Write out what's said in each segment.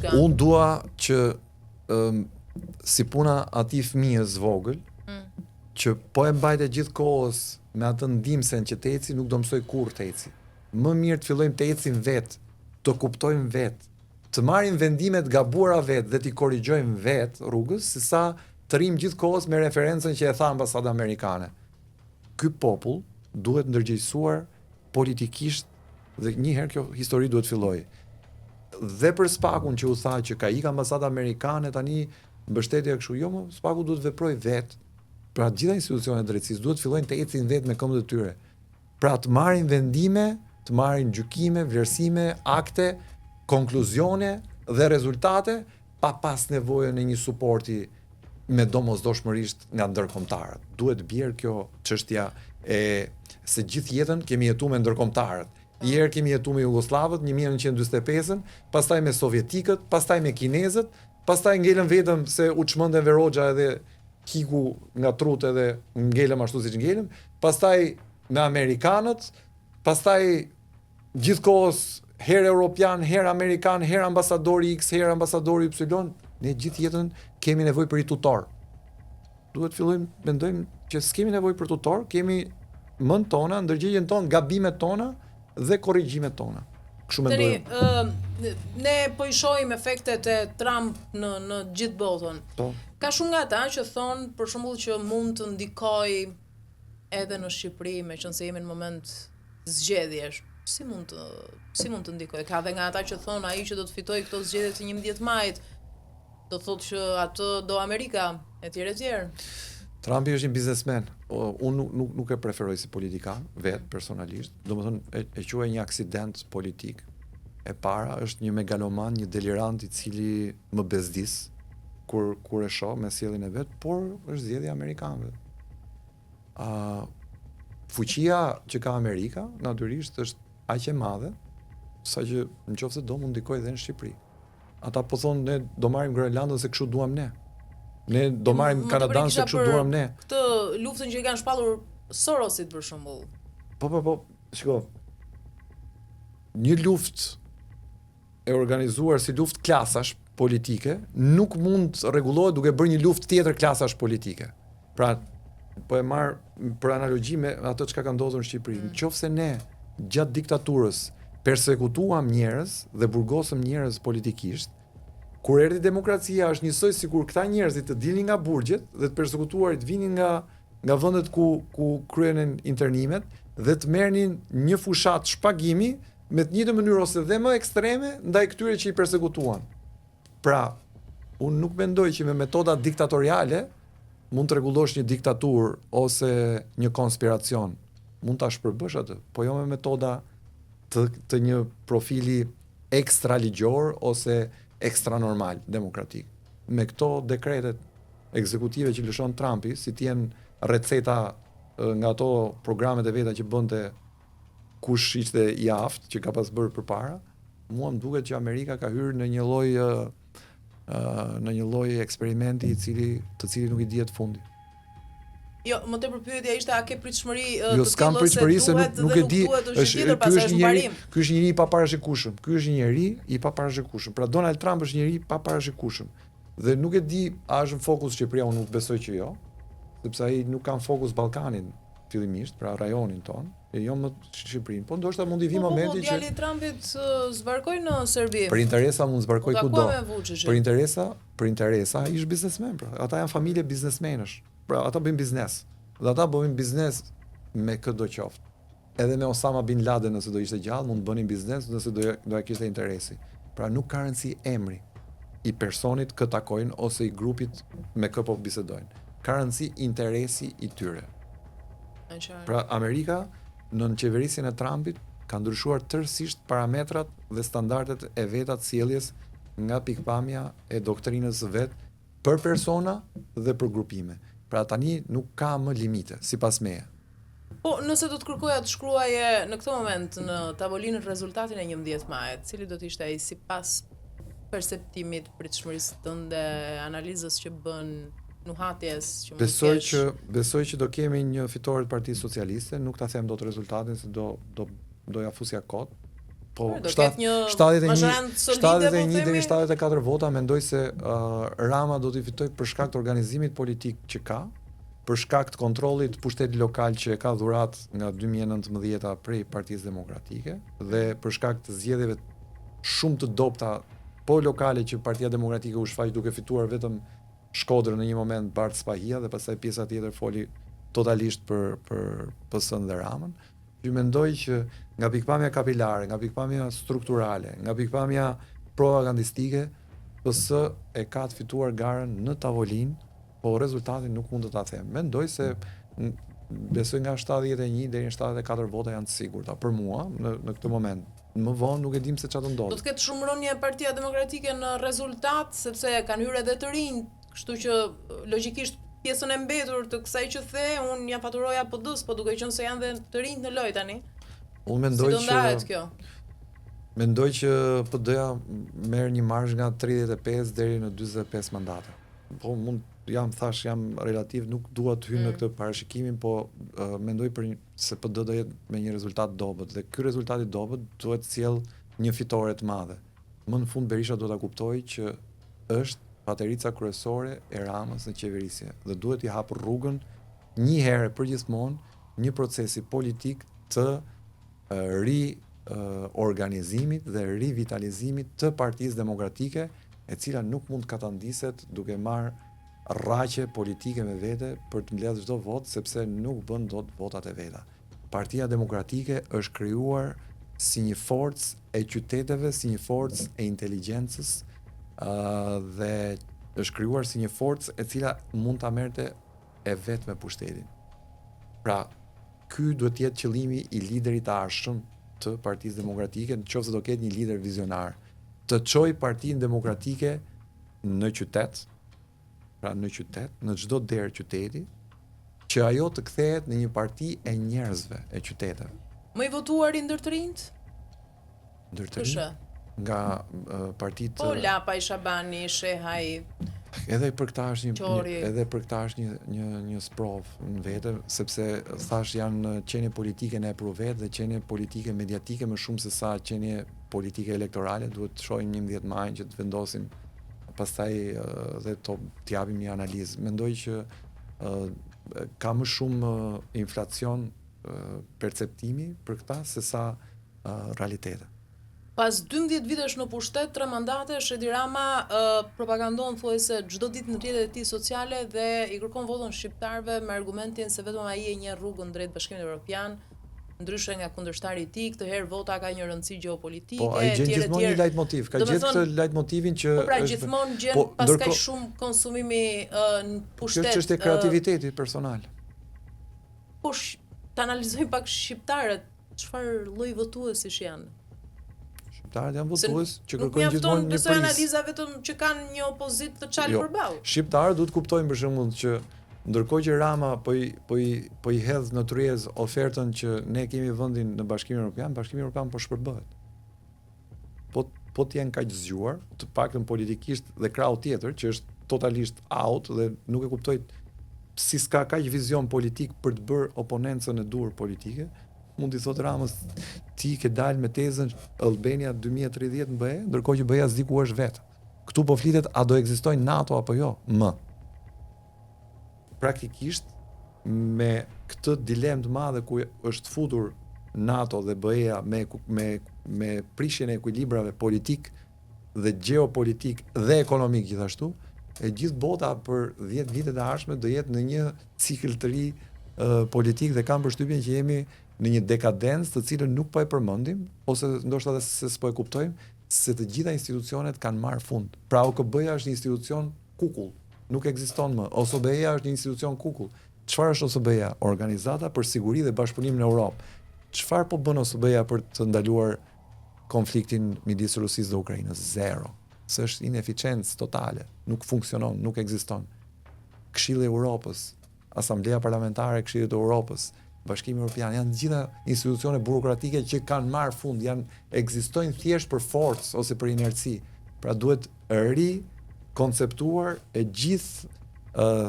Unë dua që um, si puna atij fëmijës vogël, mm. që po e mbajte gjithë kohës me atë ndihmësen që të eci, nuk do mësoj kurrë të eci. Më mirë të fillojmë të ecim vetë, të kuptojmë vetë, të marrim vendime të gabuara vetë dhe t'i korrigjojmë vetë rrugës, se sa të rrimë gjithë kohës me referencën që e tha ambasada amerikane. Ky popull duhet ndërgjegjësuar politikisht dhe një herë kjo histori duhet fillojë. Dhe për Spakun që u tha që ka ikë ambasada amerikane tani mbështetja kështu, jo më Spaku duhet të veprojë vetë. Pra të gjitha institucionet e drejtësisë duhet të fillojnë të ecin vetë me këmbët e tyre. Pra të marrin vendime, të marrin gjykime, vlerësime, akte, konkluzione dhe rezultate pa pas nevojën e një suporti me domosdoshmërisht nga ndërkombëtarët. Duhet bjerë kjo çështja e se gjithë jetën kemi jetu me ndërkombëtarët. Një herë kemi jetu me jugosllavët 1945-ën, pastaj me sovjetikët, pastaj me kinezët, pastaj ngelëm vetëm se u çmend Enver Hoxha edhe hiku nga trutë edhe ngelëm ashtu siç ngelëm, pastaj me amerikanët, pastaj gjithë kohës herë europian, herë amerikan, herë ambasadori X, herë ambasadori Y, ne gjithë jetën kemi nevojë për një tutor. Duhet fillojmë mendojmë që s'kemi nevojë për tutor, kemi mend tona, ndërgjegjen tonë, gabimet tona dhe korrigjimet tona. Kështu mendoj. Tani, ë ne po i shohim efektet e Trump në në gjithë botën. Po. Ka shumë nga ata që thonë për shembull që mund të ndikojë edhe në Shqipëri, meqenëse jemi në moment zgjedhjesh. Si mund të si mund të ndikojë? Ka dhe nga ata që thonë ai që do të fitojë këto zgjedhje të 11 majit, do të thotë që atë do Amerika etj etj. Trumpi është një biznesmen. O, unë nuk, nuk nuk e preferoj si politikan, vetë personalisht. Domethënë e, e quaj një aksident politik. E para është një megaloman, një delirant i cili më bezdis kur kur e shoh me sjelljen e vet, por është zgjedhja e amerikanëve. A fuqia që ka Amerika, natyrisht është aq e madhe sa që në qoftë se do mund ndikojë dhe në Shqipëri. Ata po thonë ne do marrim Groenlandën se kështu duam ne. Ne do marrim Kanadan se kështu duam ne. Këtë luftën që i kanë shpallur Sorosit për shembull. Po po po, shiko. Një luftë e organizuar si luftë klasash politike nuk mund të rregullohet duke bërë një luftë tjetër klasash politike. Pra, po e marr për analogji me atë çka ka ndodhur në Shqipëri. Mm. Në qoftë se ne gjatë diktaturës persekutuam njerëz dhe burgosëm njerëz politikisht, kur erdhi demokracia është njësoj sikur këta njerëzit të dilnin nga burgjet dhe të persekutuarit vinin nga nga vendet ku ku kryenin internimet dhe të merrnin një fushatë shpagimi me të njëjtën mënyrë ose dhe më ekstreme ndaj këtyre që i persekutuan. Pra, unë nuk mendoj që me metoda diktatoriale mund të rregullosh një diktaturë ose një konspiracion. Mund ta shpërbësh atë, po jo me metoda të, të një profili ekstra ligjor ose ekstra normal demokratik. Me këto dekretet ekzekutive që lëshon Trumpi, si të jenë receta nga ato programet e veta që bënte kush ishte i aftë që ka pas bërë përpara, mua më duket që Amerika ka hyrë në një lloj në një lloj eksperimenti i cili të cilit nuk i dihet fundi. Jo, më tepër pyetja ishte a ke pritshmëri të jo, s'kam pritshmëri se nuk nuk e di, është tjetër, ky është një njeri, ky është një njeri i paparashikueshëm. Ky është një njeri i paparashikueshëm. Pra Donald Trump është një njeri i paparashikueshëm. Dhe nuk e di a është në fokus Shqipëria, unë nuk besoj që jo, sepse ai nuk ka në fokus Ballkanin fillimisht, pra rajonin tonë, e jo më Shqipërinë. Po ndoshta mund t'i vi po, po, momenti po, që djali i Trumpit zbarkoi në Serbi. Për interesa mund zbarkoj kudo. Për interesa, për interesa, ai është biznesmen, pra. Ata janë familje biznesmenësh. Pra ata bëjnë biznes. Dhe ata bëjnë biznes me këdo qoftë. Edhe me Osama bin Laden nëse do ishte gjallë, mund të bënin biznes nëse do do e kishte interesi. Pra nuk ka rëndësi emri i personit kë takojnë ose i grupit me kë po bisedojnë. Ka rëndësi interesi i tyre. Pra Amerika nën qeverisjen e Trumpit ka ndryshuar tërësisht parametrat dhe standardet e veta të sjelljes nga pikëpamja e doktrinës së vet për persona dhe për grupime. Pra tani nuk ka më limite, sipas meje. Po, nëse do të kërkoja të shkruaje në këtë moment në tavolinë rezultatin e 11 majit, cili do të ishte ai sipas perceptimit, pritshmërisë tënde, analizës që bën, nuhatjes që mund të Besoj që besoj që do kemi një fitore të Partisë Socialiste, nuk ta them dot rezultatin se do do do ja fusja kot. Po, do ketë një 71 71 po deri 74 vota mendoj se uh, Rama do t'i fitojë për shkak të organizimit politik që ka, për shkak të kontrollit të pushtetit lokal që e ka dhuratë nga 2019-a prej Partisë Demokratike dhe për shkak të zgjedhjeve shumë të dobta po lokale që Partia Demokratike u shfaq duke fituar vetëm Shkodrën në një moment Bardh Spahia dhe pastaj pjesa tjetër foli totalisht për për PS-n dhe Ramën. Ju mendoj që nga pikëpamja kapilare, nga pikëpamja strukturale, nga pikëpamja propagandistike, PS e ka të fituar garën në tavolinë, po rezultatin nuk mund të ta them. Mendoj se besoj nga 71 deri në 74 vota janë të sigurta për mua në në këtë moment. Më vonë nuk e dim se çfarë do ndodhë. Do të ketë shumë rënie Partia Demokratike në rezultat sepse kanë hyrë edhe të rinj, kështu që logjikisht pjesën e mbetur të kësaj që the, unë ia faturoja PD-s, po duke qenë se janë dhe të rinjtë në lojë tani. Unë mendoj si do ndahet kjo? Mendoj që PD-ja merr një marzh nga 35 deri në 45 mandate. Po mund jam thash jam relativ nuk dua të hyj mm. në këtë parashikimin, po uh, mendoj për një, se PD do jetë me një rezultat dobët dhe ky rezultat i dobët duhet të sjellë një fitore të madhe. Më në fund Berisha duhet ta kuptojë që është paterica kryesore e Ramës në qeverisje dhe duhet t'i hapë rrugën një herë e përgjithmonë një procesi politik të riorganizimit dhe rivitalizimit të Partisë Demokratike, e cila nuk mund të katandiset duke marrë rraqe politike me vete për të mbledhë çdo votë sepse nuk bën dot votat e veta. Partia Demokratike është krijuar si një forcë e qyteteve, si një forcë e inteligjencës dhe është krijuar si një forcë e cila mund ta merrte e vetme pushtetin. Pra, ky duhet të jetë qëllimi i liderit të ardhshëm të Partisë Demokratike, në qoftë se do ketë një lider vizionar, të çojë Partinë Demokratike në qytet, pra në qytet, në çdo derë qyteti, që ajo të kthehet në një parti e njerëzve, e qyteteve. Më i votuari ndër të rinjtë? Ndër të rinjtë? Nga partitë Po Lapaj, Shabani, Shehaj. Edhe për këta është një, një edhe për këta është një një një sprovë në vete, sepse thash janë qenie politike në epruvetë dhe qenie politike mediatike më shumë se sa qenie politike elektorale, duhet të shohim 11 majin që të vendosim pastaj dhe të të japim një analizë. Mendoj që ka më shumë inflacion perceptimi për këta se sa realitete. Pas 12 vitesh në pushtet, tre mandatesh, Edi Rama uh, propagandon thuajse çdo ditë në rrjetet e tij sociale dhe i kërkon votën shqiptarëve me argumentin se vetëm ai e njeh rrugën drejt Bashkimit Evropian, ndryshe nga kundërshtari i tij, këtë herë vota ka një rëndësi gjeopolitike, po, ai gjen gjithmonë një lajtmotiv, ka gjetë këtë lajtmotivin që Po pra, gjithmonë gjen po, pas kaq shumë konsumimi uh, në pushtet. Kjo është çështje kreativiteti personal. Po të analizojmë pak shqiptarët, çfarë lloj votuesish janë? Shqiptarët janë votues që kërkojnë gjithmonë një prizë. Nuk analiza vetëm që kanë një opozitë të çalë jo. përballë. Shqiptarët duhet të kuptojnë për shembull që ndërkohë që Rama po i po i po i hedh në tryezë ofertën që ne kemi vendin në Bashkimin Evropian, Bashkimi Evropian po shpërbëhet. Po po të jenë kaq zgjuar, të paktën politikisht dhe krahu tjetër që është totalisht out dhe nuk e kuptoj si s'ka kaq vizion politik për të bërë oponencën e duhur politike, mund t'i thotë Ramës ti ke dalë me tezën Albania 2030 në BE, ndërkohë që BE-ja s'di ku është vetë. Këtu po flitet a do ekzistojë NATO apo jo? Më. Praktikisht me këtë dilemë të madhe ku është futur NATO dhe BE-ja me me me prishjen e ekuilibrave politik dhe gjeopolitik dhe ekonomik gjithashtu, e gjithë bota për 10 vitet e ardhshme do jetë në një cikël të ri politik dhe kam përshtypjen që jemi në një dekadencë të cilën nuk po e përmendim ose ndoshta edhe se s'po e kuptojmë se të gjitha institucionet kanë marrë fund. Pra OKB-ja është një institucion kukull, nuk ekziston më. OSBE-ja është një institucion kukull. Çfarë është OSBE-ja? Organizata për Siguri dhe Bashkëpunim në Europë. Çfarë po bën OSBE-ja për të ndaluar konfliktin midis Rusisë dhe Ukrainës? Zero. Se është ineficiencë totale, nuk funksionon, nuk ekziston. Këshilli i Europës, Asambleja Parlamentare e Këshillit të Europës, Bashkimi Evropian, janë të gjitha institucione burokratike që kanë marrë fund, janë ekzistojnë thjesht për forcë ose për inerci. Pra duhet rikonceptuar e gjithë uh,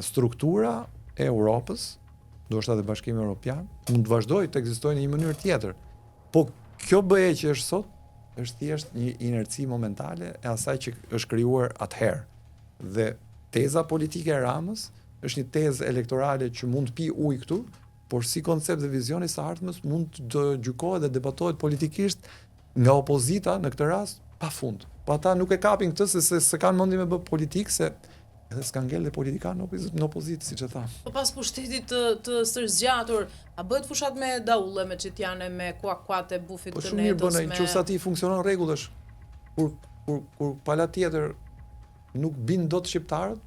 struktura e Europës, ndoshta edhe Bashkimi Evropian, mund të vazhdojë të ekzistojë në një mënyrë tjetër. Po kjo BE që është sot. Është thjesht një inerci momentale e asaj që është krijuar atëherë. Dhe teza politike e Ramës është një tezë elektorale që mund të pijë ujë këtu, por si koncept dhe vizion i së ardhmes mund të gjykohet dhe debatohet politikisht nga opozita në këtë rast pa fund. Po ata nuk e kapin këtë se se, se kanë mendje me bë politikë se edhe s'ka ngel dhe politikan në opozitë, në opozitë siç e tha. Po pas pushtetit të të stërzgjatur, a bëhet fushatë me daulle, me çitjane, me kuakuat e bufit po të netës, me Po shumë mirë bën, në qoftë se atij funksionon rregull është. Kur kur kur pala tjetër nuk bind dot shqiptarët,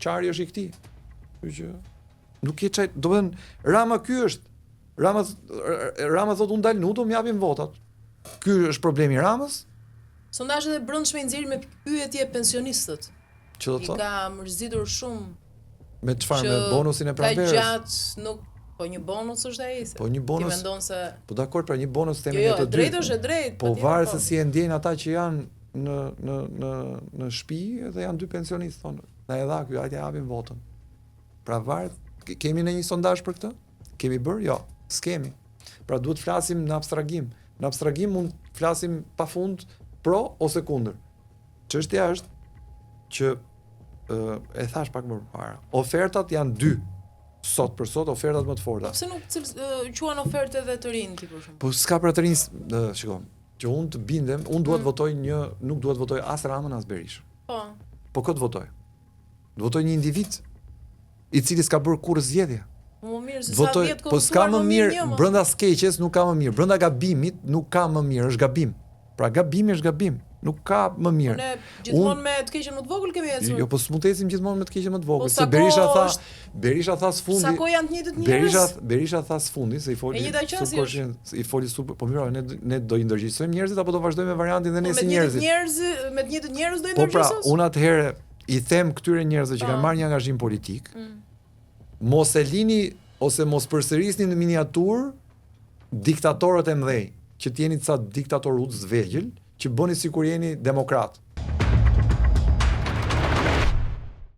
qari është i këtij. Kështu që nuk ke çaj, domethënë Rama ky është. Rama Rama thotë unë dal nudo, më japin votat. Ky është problemi i Ramës. Sondazhet e brendshme i nxjerrin me pyetje pensionistët. Që do të thotë? I ka mërzitur shumë. Me çfarë me bonusin e pranverës? Ka gjatë nuk po një bonus është ai se. Po një bonus. Ti mendon se Po dakord, pra një bonus themi jo, jo, ne të dy. Jo, drejtë është e drejtë. Po varet po. se si e ndjejnë ata që janë në në në në shtëpi dhe janë dy pensionistë thonë, na e dha ky, hajde japim votën. Pra varet, kemi ne një sondazh për këtë? Kemi bërë? Jo, s'kemi. Pra duhet të flasim në abstragim. Në abstragim mund të flasim pafund pro ose kundër. Çështja është që e thash pak më përpara. Ofertat janë dy. Sot për sot ofertat më të forta. Po pse nuk cil, quan ofertë edhe të rinj ti për shembull? Po s'ka pra të rinj, shiko, që unë të bindem, unë dua të mm. votoj një, nuk dua të votoj as Ramën as Berishën. Po. Po kë të votoj? Të votoj një individ i cili s'ka bërë kurrë zgjedhje. Po më mirë se sa vjet Po s'ka më mirë, brenda së keqes nuk ka më mirë, brenda gabimit nuk ka më mirë, është gabim. Pra gabimi është gabim, nuk ka më mirë. Po ne gjithmonë me të keqen më të vogël kemi ecur. Jo, po s'mund të ecim gjithmonë me të keqen më të vogël. Po, se Berisha tha, është... Berisha tha së fundi. Sa kohë janë të njëjtët njerëz? Berisha Berisha tha së fundi se i foli subconscient, i foli sub, po mirë, ne ne do i ndërgjegjësojmë njerëzit apo do vazhdojmë me variantin dhe po, ne si njerëzit. Njerëz, me të njëjtët njerëz do i ndërgjegjësosh? Po pra, unë atëherë i them këtyre njerëzve që kanë po. marrë një angazhim politik, mm. mos e lini ose mos përsërisni në miniaturë diktatorët e mëdhenj, që të jeni ca diktatorë të vegjël, që bëni sikur jeni demokratë.